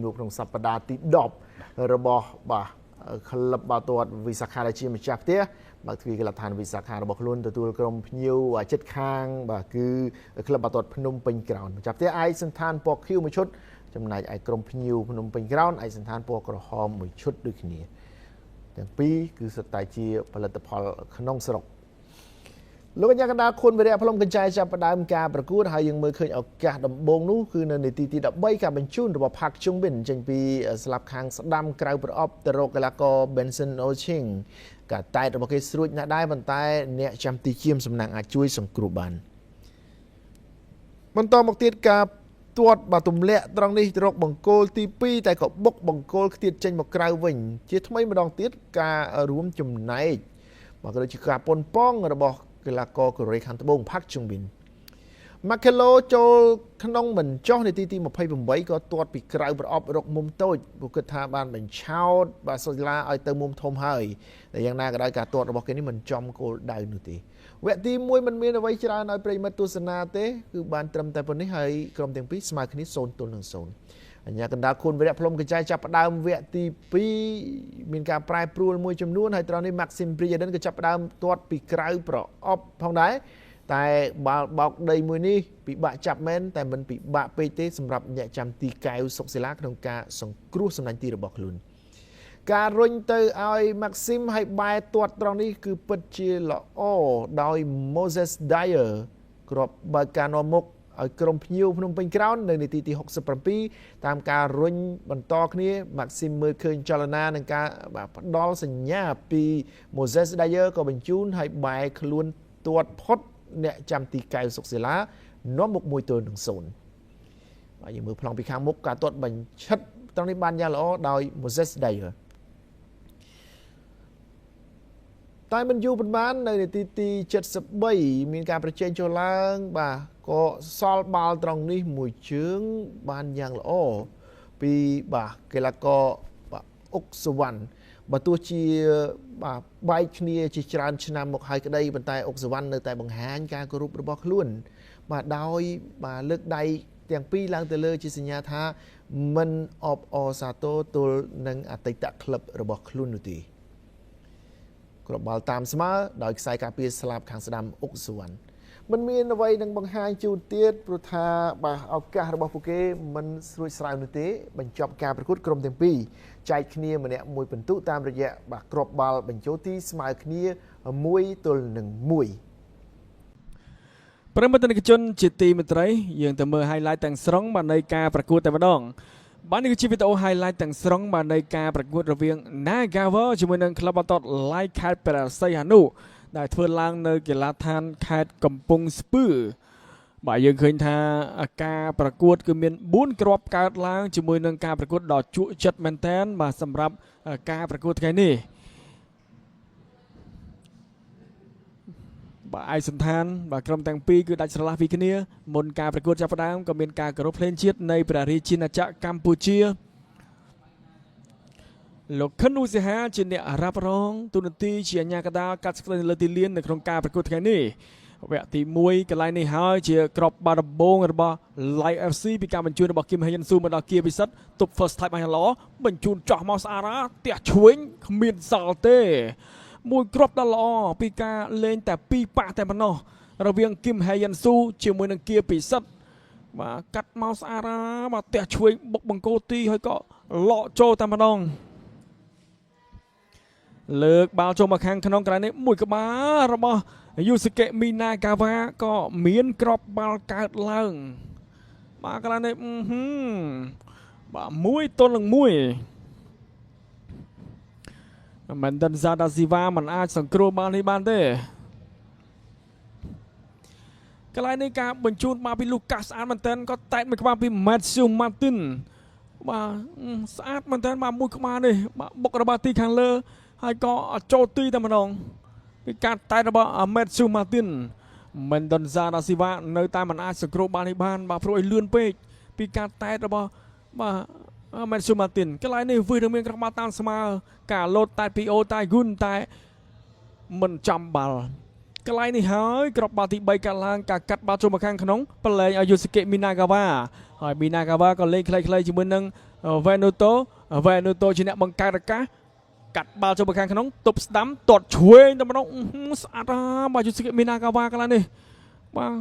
នួបក្នុងសប្តាហ៍ទី10របស់បាទក្លឹបបាល់ទាត់វិសាខាដែលជាម្ចាស់ផ្ទះបើកទ្វារកីឡដ្ឋានវិសាខារបស់ខ្លួនទទួលក្រុមភ្ញៀវចិត្តខាងបាទគឺក្លឹបបាល់ទាត់ភ្នំពេញក្រោនម្ចាស់ផ្ទះឯកសណ្ឋានពណ៌ខៀវមួយឈុតចំណែកឯក្រុមភ្ញៀវភ្នំពេញក្រោនឯកសណ្ឋានពណ៌ក្រហមមួយឈុតដូចគ្នាទាំងពីរគឺសុទ្ធតែជាផលិតផលក្នុងស្រុកលោកកញ្ញាកណ្ដាលខួនវិរៈផ្លុំកញ្ចែចាប់ផ្ដើមការប្រកួតហើយយើងមើលឃើញឱកាសដំបូងនោះគឺនៅនាទីទី13ការបញ្ជូនរបស់ផាក់ជុងប៊ិនចេញពីស្លាប់ខាងស្ដាំក្រៅប្រអប់ទៅរកកីឡាករ Benson Oching ការតែតរបស់គេស្រួចណាស់ដែរប៉ុន្តែអ្នកចាំទីជាមសំណាងអាចជួយសង្គ្រោះបានបន្តមកទៀតការទាត់បាទទម្លាក់ត្រង់នេះរកបង្គោលទី2តែក៏បុកបង្គោលខ្ទាតចេញមកក្រៅវិញជាថ្មីម្ដងទៀតការរួមចំណែកបាទក៏ដូចជាការប៉ុនប៉ងរបស់កីឡាករកូរ៉េខាងត្បូងផាក់ជុងប៊ិនម៉ាខេឡូចូលក្នុងបញ្ចុះនាទីទី28ក៏ទាត់ពីក្រៅប្រអប់រកមុំតូចពួកគិតថាបានបញ្ឆោតបាទសូឡាឲ្យទៅមុំធំហើយតែយ៉ាងណាក៏ដោយការទាត់របស់គេនេះមិនចំគោលដៅនោះទេវគ្គទី1មិនមានអ្វីច្រើនឲ្យប្រិយមិត្តទស្សនាទេគឺបានត្រឹមតែប៉ុណ្នេះហើយក្រុមទាំងពីរស្មើគ្នា0-0អញ្ញាកណ្ដាលខួនវិរៈផ្លុំកញ្ចែចាប់ផ្ដើមវគ្គទី2មានការប្រែប្រួលមួយចំនួនហើយត្រង់នេះ Maxim Briaden ក៏ចាប់ផ្ដើមទាត់ពីក្រៅប្រអប់ផងដែរតែបាល់បោកដីមួយនេះពិបាកចាប់មែនតែមិនពិបាកពេកទេសម្រាប់អ្នកចាំទីកែវសុកសិលាក្នុងការសង្គ្រោះសំណាញ់ទីរបស់ខ្លួនការរុញទៅឲ្យ Maxim ឲ្យបែរទាត់ត្រង់នេះគឺពិតជាល្អដោយ Moses Dyer គ្រាប់បើកការនាំមុខឲ្យក្រុមភ្ញៀវភ្នំពេញក្រោននៅនាទីទី67តាមការរុញបន្តគ្នា Maxim មើលឃើញចលនានិងការផ្ដល់សញ្ញាពី Moses Dyer ក៏បញ្ជូនឲ្យបែរខ្លួនទាត់ផុតអ្នកចាំទីកែវសុកសិលានាំមុខ1-0បាទយើងមើលប្លង់ពីខាងមុខការទាត់បញ្ឆិតត្រង់នេះបានយ៉ាងល្អដោយ Moses Dyer តែមិនយូរប៉ុន្មាននៅនាទីទី73មានការប្រជែងចូលឡើងបាទក៏សល់បាល់ត្រង់នេះមួយជើងបានយ៉ាងល្អពីបាទកីឡាករបាទអុកសុវណ្ណបើទោះជាបាទបែកគ្នាជាច្រើនឆ្នាំមកហើយក្តីប៉ុន្តែអុកសុវណ្ណនៅតែបង្ហាញការគោរពរបស់ខ្លួនបាទដោយបាទលើកដៃទាំងពីរឡើងទៅលើជាសញ្ញាថាមិនអបអរសាទរទល់នឹងអតីតក្លឹបរបស់ខ្លួននោះទេគ្រាប់បាល់តាមស្មើដោយខ្សែការពារស្លាបខាងស្ដាំអុកសុវណ្ណមិនមានអ្វីនឹងបង្ហាញជូនទៀតព្រោះថាបាទឱកាសរបស់ពួកគេមិនស្រួចស្រាវនោះទេបញ្ចប់ការប្រកួតក្រុមទាំងពីរចែកគ្នាម្នាក់មួយពិន្ទុតាមរយៈបាទគ្រាប់បាល់បញ្ចូលទីស្មើគ្នា1-1ប្រិយមិត្តនិកជនជាទីមេត្រីយើងទៅមើល highlight ទាំងស្រុងបាទនៃការប្រកួតតែម្ដងបាទនេះគឺជាវីដេអូ highlight ទាំងស្រុងបាទនៃការប្រកួតរវាង Nagawa ជាមួយនឹងក្លឹបបាល់ទាត់ Lai ខេត្តព្រះសីហនុដែលធ្វើឡើងនៅកីឡាដ្ឋានខេត្តកំពង់ស្ពឺបាទយើងឃើញថាការប្រកួតគឺមាន4គ្រាប់កើតឡើងជាមួយនឹងការប្រកួតដ៏ជក់ចិត្តមែនទែនបាទសម្រាប់ការប្រកួតថ្ងៃនេះបាទឯកសណ្ឋានបាទក្រុមទាំងពីរគឺដាច់ស្រឡះពីគ្នាមុនការប្រកួតចាប់ផ្ដើមក៏មានការគោរពភ្លេងជាតិនៃព្រះរាជាណាចក្រកម្ពុជាលោកខិនឧស្សាហាជាអ្នករ៉ាប់រងទូនាទីជាអាជ្ញាកណ្ដាលកាត់សេចក្តីនៅលើទីលាននៅក្នុងការប្រកួតថ្ងៃនេះវគ្គទី1កន្លែងនេះហើយជាក្របបាល់ដំបូងរបស់ Live FC ពីការបញ្ជូនរបស់គឹមហេយិនស៊ូមកដល់គៀពិសិដ្ឋទប់ first time បានល្អបញ្ជូនចោះមកស្អាតផ្ទះឆ្វេងគ្មានសល់ទេមួយគ្រាប់ដ៏ល្អពីការលេងតែពីរប៉ាតែប៉ុណ្ណោះរវាងគឹមហេយិនស៊ូជាមួយនឹងគៀពិសិដ្ឋបាទកាត់មកស្អាតបាទផ្ទះឆ្វេងបុកបង្គោលទីហើយក៏លក់ចូលតែម្ដងលើកបាល់ចូលមកខាងក្នុងក្រៅនេះមួយក្បាលរបស់យូស៊េកេមីណាកាវ៉ាក៏មានក្របបាល់កើតឡើងបាទក្រៅនេះបាទ1-1មែនតិនសាដាស៊ីវ៉ាមិនអាចសង្គ្រោះបាល់នេះបានទេកន្លែងនេះការបញ្ជូនបាល់ពីលូកាសស្អាតមែនទែនក៏តែតមួយក្បាលពីម៉ាត់ស៊ូម៉ាទីនបាទស្អាតមែនទែនបាទមួយក្បាលនេះបាទបុករបស់ទីខាងលើហើយក៏ចូលទីតែម្ដងពីការតែរបស់ម៉េតស៊ូម៉ាទីនមែនដុនសាដាស៊ីវ៉ានៅតែមិនអាចសង្គ្រោះបាល់នេះបានបាទព្រោះឲ្យលឿនពេកពីការតែរបស់បាទម៉េតស៊ូម៉ាទីនកន្លែងនេះវិនឹងមានក្របាល់តាមស្មើការលោតតែពីអូតែហ្គុនតែមិនចំបាល់កន្លែងនេះហើយក្របបាល់ទី3កាត់ឡើងការកាត់បាល់ចូលមកខាងក្នុងប្រឡែងឲ្យយូស៊េកេមីណាកាវ៉ាហើយមីណាកាវ៉ាក៏លេងខ្លីៗជាមួយនឹង វេនូតូវេនូតូជាអ្នកបង្កើតឱកាសកាត់បាល់ចូលទៅខាងក្នុងទប់ស្ដាំទាត់ឆ្វេងតែម្ដងស្អាតណាបាទយូស៊ុគីមីណាកាវ៉ាកន្លែងនេះបាទ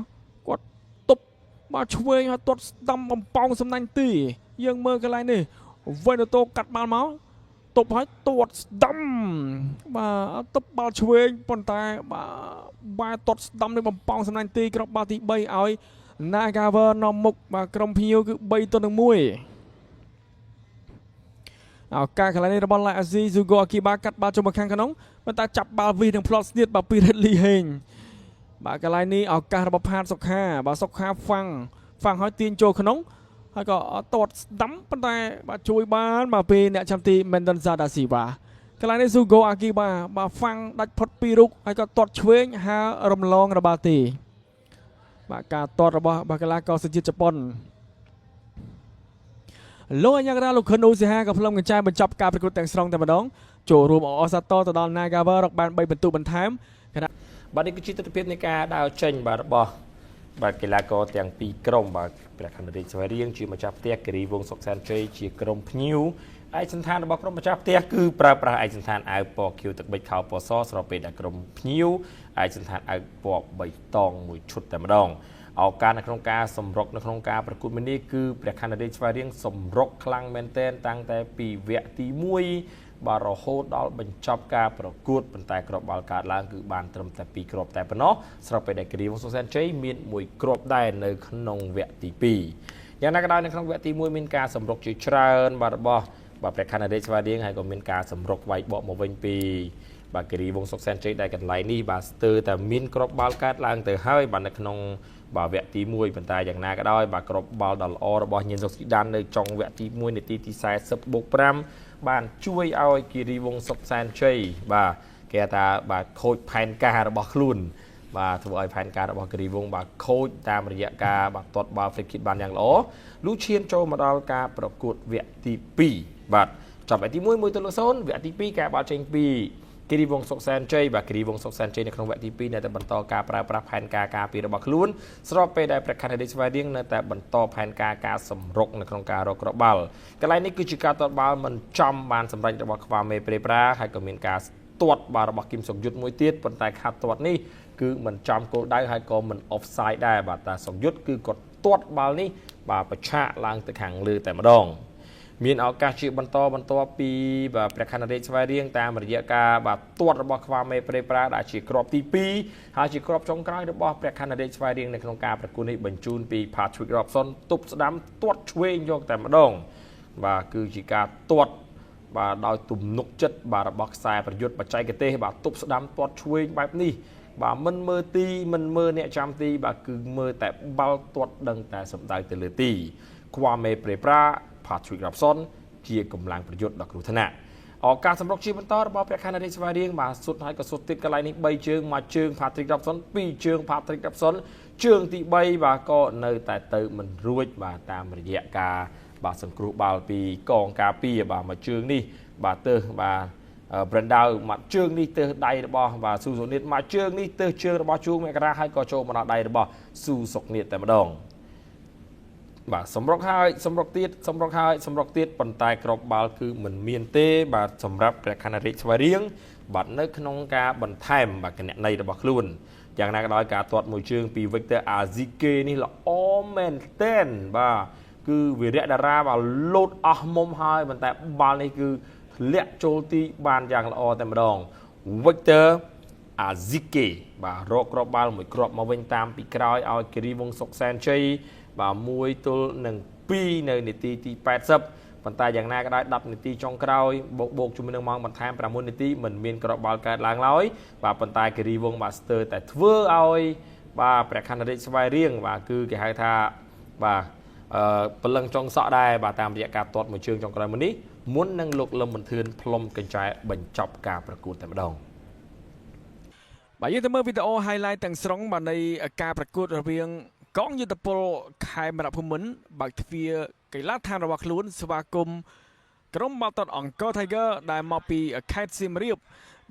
គាត់ទប់បាទឆ្វេងហើយទាត់ស្ដាំបំប៉ោងសំណាញ់ទីយើងមើលកន្លែងនេះវេនូតូកាត់បាល់មកទប់ហើយទាត់ស្ដាំបាទទប់បាល់ឆ្វេងប៉ុន្តែបាទបែរទាត់ស្ដាំនឹងបំប៉ោងសំណាញ់ទីគ្រាប់បាល់ទី3ឲ្យ Nagawer នាំមុខបាទក្រុមភ្ញៀវគឺ3-1ឱកាសកន្លែងនេះរបស់ឡាអាស៊ីស៊ូហ្គូអាគីបាកាត់បាល់ចូលមកខាងក្នុងប៉ុន្តែចាប់បាល់វិសនឹងផ្្លាត់ស្នៀតបាទពីរ៉េតលីហេងបាទកន្លែងនេះឱកាសរបស់ផាតសុខាបាទសុខាហ្វាំងហ្វាំងហើយទាញចូលក្នុងហើយក៏ទាត់ស្ដាំប៉ុន្តែបាទជួយបានបាទពីអ្នកចាំទី Mendonza da Silva កន្លែងនេះស៊ូហ្គូអាគីបាបាទហ្វាំងដាច់ផុតពីររូបហើយក៏ទាត់ឆ្វេងហើរំលងរបស់ទីបាទការទាត់របស់បាកាឡាកោសជាតិជប៉ុនលោកអញ្ញាករ៉ាលោកខិនអូសេហាក៏ផ្លុំកញ្ចែបញ្ចប់ការប្រកួតទាំងស្រុងតែម្ដងចូលរួមអអសាតទៅដល់ Nagawa រកបាន3ពិន្ទុបន្ថែមខណៈ បាទនេះគឺជាទិដ្ឋភាពនៃការដើរចេញបាទរបស់បាទកីឡាករទាំងពីរក្រុមបាទព្រះខណ្ឌរាជស្វាយរៀងជាម្ចាស់ផ្ទះគិរីវងសុកសែនជ័យជាក្រុមភ្ញៀវឯកសណ្ឋានរបស់ក្រុមម្ចាស់ផ្ទះគឺប្រើប្រាស់ឯកសណ្ឋានអាវពណ៌ខៀវទឹកប៊ិចខោពណ៌សស្របពេលដែលក្រុមភ្ញៀវឯកសណ្ឋានអាវពណ៌បៃតងមួយឈុតតែម្ដងឱកាសនៅក្នុងការសម្រុកនៅក្នុងការប្រកួតមួយនេះគឺព្រះខណ្ឌរាជស្វាយរៀងសម្រុកខ្លាំងមែនទែនតាំងតែពីវគ្គទី1បាទរហូតដល់បញ្ចប់ការប្រកួតប៉ុន្តែគ្រាប់បាល់កើតឡើងគឺបានត្រឹមតែ2គ្រាប់តែប៉ុណ្ណោះស្របពេលដែលគិរីវងសុកសែនជ័យមាន1គ្រាប់ដែរនៅក្នុងវគ្គទី2យ៉ាងណាក៏ដោយនៅក្នុងវគ្គទី1មានការសម្រុកជាច្រើនបាទរបស់បាទព្រះខណ្ឌរាជស្វាយរៀងហើយក៏មានការសម្រុកវាយបកមកវិញពីបាទគិរីវងសុកសែនជ័យដែលកន្លែងនេះបាទស្ទើរតែមានគ្រាប់បាល់កើតឡើងទៅហើយបាទនៅក្នុងបាទវគ្គទី1ប៉ុន្តែយ៉ាងណាក៏ដោយបាទគ្រាប់បាល់ដ៏ល្អរបស់ញៀនសុកស៊ីដាននៅចុងវគ្គទី1នាទីទី40បូក5បានជួយឲ្យគិរីវងសុកសែនជ័យបាទគេថាបាទខូចផែនការរបស់ខ្លួនបាទធ្វើឲ្យផែនការរបស់គិរីវងបាទខូចតាមរយៈការបាទទាត់បាល់ free kick បានយ៉ាងល្អលូឈានចូលមកដល់ការប្រកួតវគ្គទី2បាទចប់វគ្គទី1 1-0វគ្គទី2ការបាល់ចេញពីគិរីវងសុកសែនជ័យបាទគិរីវងសុកសែនជ័យនៅក្នុងវគ្គទី2នៅតែបន្តការប្រើប្រាស់ផែនការការពាររបស់ខ្លួនស្របពេលដែលព្រះខណ្ឌរាជស្វាយរៀងនៅតែបន្តផែនការការសម្រុកនៅក្នុងការរកគ្រាប់បាល់កន្លែងនេះគឺជាការទាត់បាល់មិនចំបានសម្រេចរបស់ក្បាលមេព្រេប្រាហើយក៏មានការទាត់បាល់របស់គឹមសុកយុទ្ធមួយទៀតប៉ុន្តែខាត់ទាត់នេះគឺមិនចំគោលដៅហើយក៏មិន offside ដែរបាទតាសុកយុទ្ធគឺគាត់ទាត់បាល់នេះបាទប្រឆាកឡើងទៅខាងលើតែម្ដងមានឱកាសជាបន្តបន្ទាប់ពីបាទព្រះខណ្ឌរាជស្វាយរៀងតាមរយៈការបាទទាត់របស់ក្បាលមេព្រេប្រាដែលជាគ្រាប់ទី2ហើយជាគ្រាប់ចុងក្រោយរបស់ព្រះខណ្ឌរាជស្វាយរៀងនៅក្នុងការប្រកួតនេះបញ្ជូនពី Patrick Robson ទប់ស្ដាំទាត់ឆ្វេងយកតែម្ដងបាទគឺជាការទាត់បាទដោយទំនុកចិត្តបាទរបស់ខ្សែប្រយុទ្ធបច្ចេកទេសបាទទប់ស្ដាំទាត់ឆ្វេងបែបនេះបាទមិនមើលទីមិនមើលអ្នកចាំទីបាទគឺមើលតែបាល់ទាត់ដឹងតែសម្ដៅទៅលើទីក្បាលមេព្រេប្រា Patrick Robson ជាកម្លាំងប្រយុទ្ធដ៏គ្រោះថ្នាក់ឱកាសសម្រុកជាបន្តរបស់ព្រះខណ្ឌរាជស្វាយរៀងបាទសុទ្ធហើយក៏សុទ្ធទៀតកន្លែងនេះ3ជើងមួយជើង Patrick Robson 2ជើង Patrick Robson ជើងទី3បាទក៏នៅតែទៅមិនរួចបាទតាមរយៈការបាទសង្គ្រោះបាល់ពីកងការពារបាទមួយជើងនេះបាទទើសបាទ Brandau មួយជើងនេះទើសដៃរបស់បាទស៊ូសុកនីតមួយជើងនេះទើសជើងរបស់ជួងមករាហើយក៏ចូលមកដល់ដៃរបស់ស៊ូសុកនីតតែម្ដងបាទសម្រុកហើយសម្រុកទៀតសម្រុកហើយសម្រុកទៀតប៉ុន្តែគ្រាប់បាល់គឺមិនមានទេបាទសម្រាប់ព្រះខណ្ឌរាជស្វាយរៀងបាទនៅក្នុងការបន្ថែមបាទគណនីរបស់ខ្លួនយ៉ាងណាក៏ដោយការទាត់មួយជើងពី Victor Azike នេះល្អមែនទែនបាទគឺវីរៈតារាបាទលោតអស់មុំហើយប៉ុន្តែបាល់នេះគឺធ្លាក់ចូលទីបានយ៉ាងល្អតែម្ដង Victor Azike បាទរកគ្រាប់បាល់មួយគ្រាប់មកវិញតាមពីក្រោយឲ្យគិរីវងសុកសែនជ័យបាទ1-2នៅនាទីទី80ប៉ុន្តែយ៉ាងណាក៏ដោយ10នាទីចុងក្រោយបូកជាមួយនឹងម៉ោងបន្ថែម6នាទីមិនមានគ្រាប់បាល់កើតឡើងឡើយបាទប៉ុន្តែគិរីវងបាទស្ទើរតែធ្វើឲ្យបាទព្រះខណ្ឌរាជស្វាយរៀងបាទគឺគេហៅថាបាទព្រលឹងចុងសក់ដែរបាទតាមរយៈការទាត់មួយជើងចុងក្រោយមួយនេះមុននឹងលោកលឹមបន្ទឿនផ្លុំកញ្ចែបញ្ចប់ការប្រកួតតែម្ដង បាទយើងទៅមើលវីដេអូ highlight ទាំងស្រុងបាទនៃការប្រកួតរវាងកងយុទ្ធពលខេមរៈភូមិន្ទបើកទ្វារកីឡាដ្ឋានរបស់ខ្លួនស្វាគមន៍ក្រុមបាល់ទាត់អង្គរ Tiger ដែលមកពីខេត្តសៀមរាប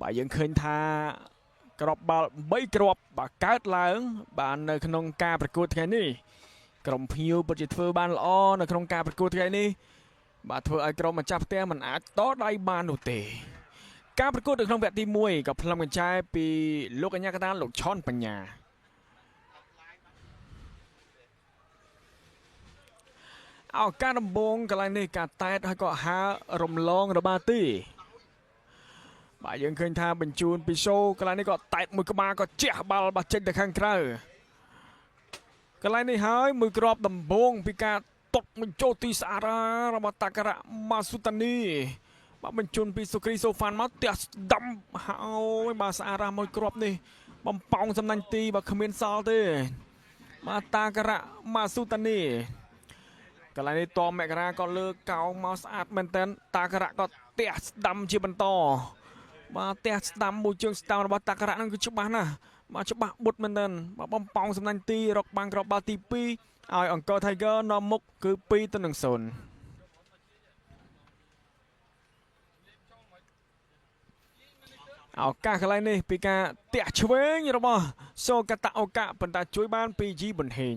បាទយើងឃើញថាគ្រាប់បាល់3គ្រាប់បាទកើតឡើងបាទនៅក្នុងការប្រកួតថ្ងៃនេះក្រុមភ្ញៀវពិតជាធ្វើបានល្អនៅក្នុងការប្រកួតថ្ងៃនេះ។ បាទធ្វើឲ្យក្រុមម្ចាស់ផ្ទះមិនអាចតដៃបាននោះទេការប្រកួតនៅក្នុងវគ្គទី1ក៏ផ្លឹមកញ្ចែពីលោកអញ្ញាកតាលោកឆនបញ្ញាឱកាសដំបូងកន្លែងនេះការតែតហើយក៏ហើរំលងរបស់ទីបាទយើងឃើញថាបញ្ជូនពីសូកន្លែងនេះក៏តែតមួយក្បាលក៏ជះបាល់បាទចេញទៅខាងក្រៅកន្លែងនេះហើយមួយគ្រាប់ដំបូងពីការទាត់បញ្ចូលទីស្អាតរបស់តាការ៉ាម៉ាស៊ូតានីបាទបញ្ជូនពីសូគ្រីសូហ្វានមកទះស្ដាំហើយបាទស្អាតមួយគ្រាប់នេះបំប៉ោងសំណាញ់ទីបាទគ្មានសល់ទេបាទតាការ៉ាម៉ាស៊ូតានីកន្លែងនេះតមករាក៏លើកកោងមកស្អាតមែនទែនតាការ៉ាក៏ទះស្ដាំជាបន្តបាទទះស្ដាំមួយជើងស្ដាំរបស់តាការ៉ានឹងគឺច្បាស់ណាស់បាទច្បាស់បុតមែនទែនបាទបំប៉ោងសំណាញ់ទីរកបានគ្រាប់បាល់ទី2ឲ្យអង្គរ Tiger នាំមុខគឺ2-0ឱកាសកន្លែងនេះពីការតាក់ឆ្វេងរបស់សូកាតាអូកាប៉ុន្តែជួយបានពីយីប៊ុនហេង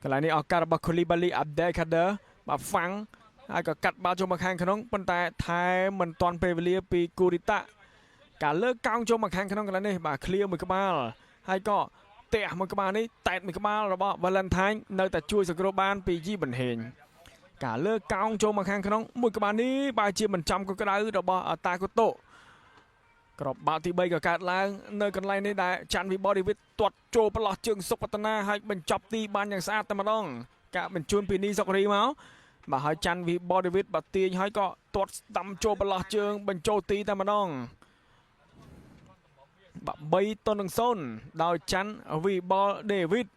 កន្លែងនេះឱកាសរបស់ខូលីបាលីអាប់ដេខាឌើបាទហ្វាំងហើយក៏កាត់បាល់ចូលមកខាងក្នុងប៉ុន្តែថែមិនទាន់ពេលវេលាពីគូរីតាការលើកកោងចូលមកខាងក្នុងកន្លែងនេះបាទឃ្លៀមួយក្បាលហើយក៏ទះមួយក្បាលនេះតែតមួយក្បាលរបស់ Valentine នៅតែជួយសង្គ្រោះបានពីយីប៊ុនហេងការលើកកោងចូលមកខាងក្នុងមួយក្បាលនេះបើជាមិនចំក៏ក្តៅរបស់តាកូតូក្របបាល់ទី3ក៏កើតឡើងនៅកន្លែងនេះដែលច័ន្ទវិបលឌីវីតទាត់ចូលប្រឡោះជើងសុកវឌ្ឍនាហើយបញ្ចប់ទីបានយ៉ាងស្អាតតែម្ដងការបញ្ជូនពីនីសុករីមកបាទហើយច័ន្ទវិបលឌីវីតបាទទាញហើយក៏ទាត់ស្ដាំចូលប្រឡោះជើងបញ្ចូលទីតែម្ដងបាទ3-0ដោយច័ន្ទវិបលដេវីត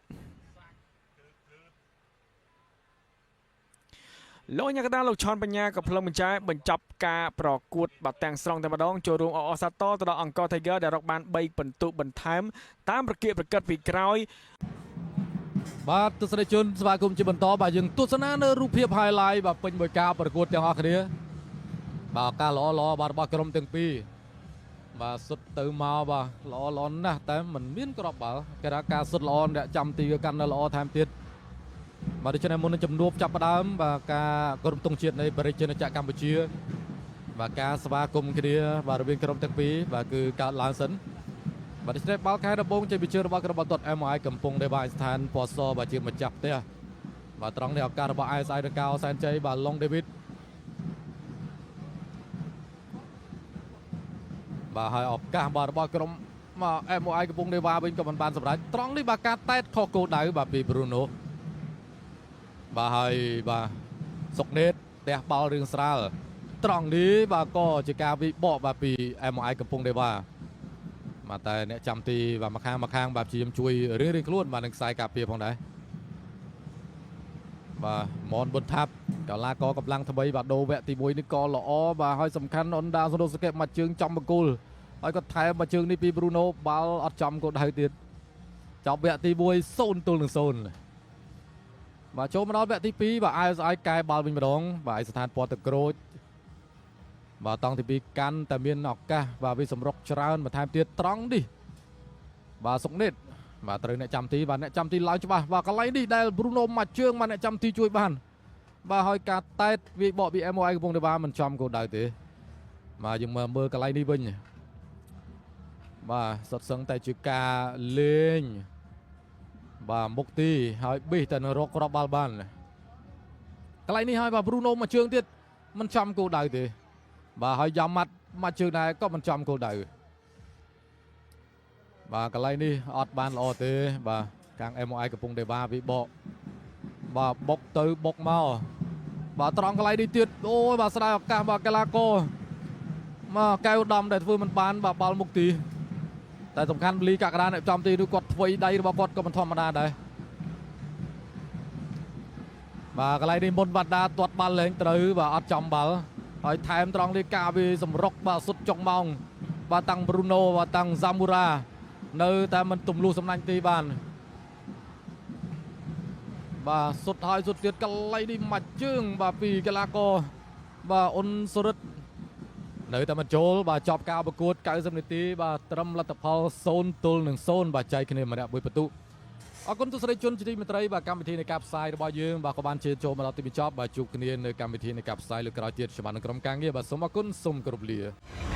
លោកញ៉ាកតាលោកឆនបញ្ញាក៏ផ្លឹងបញ្ចែបញ្ចប់ការប្រកួតបាទទាំងស្រុងតែម្ដងចូលរួមអអសាតទៅដល់អង្គរ Tiger ដែលរកបាន3ពិន្ទុបន្ថែមតាមប្រគៀកប្រកិតពីក្រោយបាទទស្សនិកជនស្វាគមន៍ជាបន្តបាទយើងទស្សនានៅរូបភាព highlight បាទពេញមួយការប្រកួតទាំងអស់គ្នាបាទការល្អល្អបាទរបស់ក្រុមទាំងពីរបាទសុទ្ធទៅមកបាទល្អល្អណាស់តែមិនមានក្របបាល់គេថាការសុទ្ធល្អអ្នកចាំទីវាកាន់នៅល្អថែមទៀតបាទដូច្នេះមុននឹងជំនួបចាប់ផ្ដើមបាទការក្រុមទង់ជាតិនៃប្រជាណាចក្រកម្ពុជាបាទការស្វាគមន៍គ្នាបាទរវាងក្រុមទាំងពីរបាទគឺកើតឡើងសិនបាទដូច្នេះបាល់ខែដំបូងជាវិជារបស់ក្រុមបាល់ទាត់ MI កំពុងដែលបានស្ថានពណ៌សបាទជាម្ចាស់ផ្ទះបាទត្រង់នេះឱកាសរបស់ ISI ដកោសែនជ័យបាទឡុងដេវីតបាទហើយឱកាសបាទរបស់ក្រុមមក MI កំពុងដេវ៉ាវិញក៏មិនបានសម្រេចត្រង់នេះបាទការតែតខុសគោលដៅបាទពី Bruno បាទហើយបាទសុកណេតផ្ទះបាល់រឿងស្រាលត្រង់នេះបាទក៏ជាការវិបកបាទពី MI កំពុងដេវ៉ាបាទតែអ្នកចាំទីបាទមកខាងបាទព្យាយាមជួយរៀងៗខ្លួនបាទនឹងខ្សែការពារផងដែរបាទមនប៊ុនថាប់កីឡាករកម្លាំងថ្មីបាទដូរវគ្គទី1នេះក៏ល្អបាទហើយសំខាន់អុនដាសូណូសុកេមកជើងចំបង្គោលហើយក៏ថែមមកជើងនេះពី Bruno បាល់អត់ចំគោលដៅទៀតចប់វគ្គទី1 0-0បាទចូលមកដល់វគ្គទី2បាទ ISI កែបាល់វិញម្ដងបាទឯស្ថានពណ៌ទឹកក្រូចបាទតង់ទី2កាន់តែមានឱកាសបាទវាសម្រុកច្រើនបន្ថែមទៀតត្រង់នេះបាទសុកនិតបាទត្រូវអ្នកចាំទីបាទអ្នកចាំទីឡើងច្បាស់បាទកន្លែងនេះដែល Bruno មកជើងបាទអ្នកចាំទីជួយបានបាទហើយការតែតវាបកពី MOI កំពុងតែបាទមិនចំគោលដៅទេបាទយើងមើលកន្លែងនេះវិញបាទសុទ្ធសឹងតែជាការលេងបាទមុខទីហើយប៊ីសតែនឹងរកគ្រាប់បាល់បានកន្លែងនេះហើយបាទ Bruno មកជើងទៀតមិនចំគោលដៅទេបាទហើយយ៉ាម៉ាត់មកជើងដែរក៏មិនចំគោលដៅបាទកន្លែងនេះអត់បានល្អទេបាទខាង MOI កំពុងដេវ៉ាវិបកបាទបុកទៅបុកមកបាទត្រង់កន្លែងនេះទៀតអូយបាទស្ដាយឱកាសបាទកីឡាករមកកែវដំដែលធ្វើមិនបានបាទបាល់មុខទីតែសំខាន់លីកក្កដាអ្នកចំទីនោះគាត់ធ្វើដៃរបស់គាត់ក៏មិនធម្មតាដែរបាទកន្លែងនេះមុនវណ្ដាទាត់បាល់លែងត្រូវបាទអត់ចំបាល់ហើយថែមត្រង់នេះការវាសម្រុកបាទសុទ្ធចុងម៉ោងបាទតាំង Bruno បាទតាំង Zamora នៅតែមិនទម្លុះសំណាញ់ទីបានបាទសុទ្ធហើយសុទ្ធទៀតកន្លែងនេះមួយជើងបាទពីកីឡាករបាទអ៊ុនសុរិទ្ធនៅតែមិនចូលបាទចប់ការប្រកួត90នាទីបាទត្រឹមលទ្ធផល0-0បាទចែកគ្នាម្នាក់មួយពិន្ទុ អរគុណទស្សនិកជនជាទីមេត្រីបាទកម្មវិធីនៃការផ្សាយរបស់យើងបាទក៏បានជិះចូលមកដល់ទីបញ្ចប់បាទជួបគ្នានៅកម្មវិធីនៃការផ្សាយលើកក្រោយទៀតជាមួយនឹងក្រុមការងារបាទសូមអរគុណសូមគោរពលា។